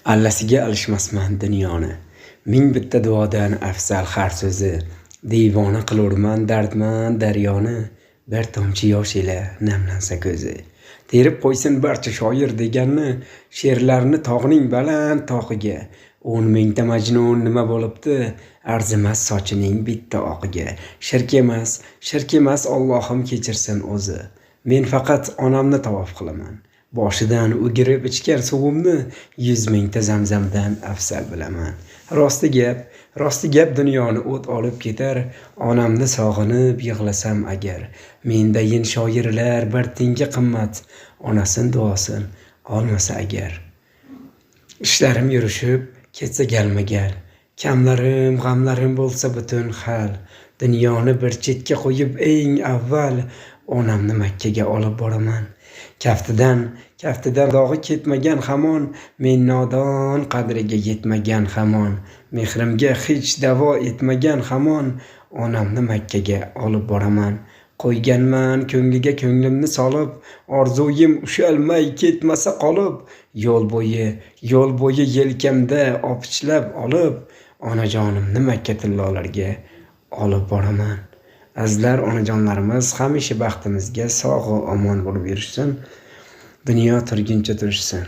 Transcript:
Allasiga alishmasman dunyoni. Ming bitta duodan afzal har so'zi. Devona qilurman dardman daryoni, bir tomchi yosh ila namlansa ko'zi. Terib qo'ysin barcha shoir deganni, she'rlarni tog'ning baland tog'iga. 10 mingta Majnun nima bo'libdi, arzimas sochining bitta oqiga. Shirk emas, shirk emas, Ollohim kechirsin o'zi. Men faqat onamni tavof qilaman. Boshidan o'girib ichgan suvimni 100 mingta Zamzamdan afzal bilaman. Rosti gap, rosti gap, dunyoni o't olib ketar, onamni sog'inib yig'lasam agar. Mendayin shoirlar bir tiyinga qimmat, onasin duosin olmasa agar. Ishlarim yurishib ketsa galma-gal, kamlarim, g'amlarim bo'lsa butun hal. Dunyoni bir chetga qo'yib eng avval onamni Makkaga olib boraman. Kaftidan, kaftidan dog'i ketmagan hamon, men nodon qadriga yetmagan hamon, mehrimga hech davo etmagan hamon, onamni Makkaga olib boraman. Qo'yganman ko'ngliga ko'nglimni solib, orzuyim ushalmay ketmasa qolib, yo'l bo'yi, yo'l bo'yi yelkamda opichlab olib, onajonimni Makka tillolarga olib boraman. Azizlar, onajonlarimiz hamisha baxtimizga sog'u omon bo'lib yurishsin. Dunyo turguncha turishsin.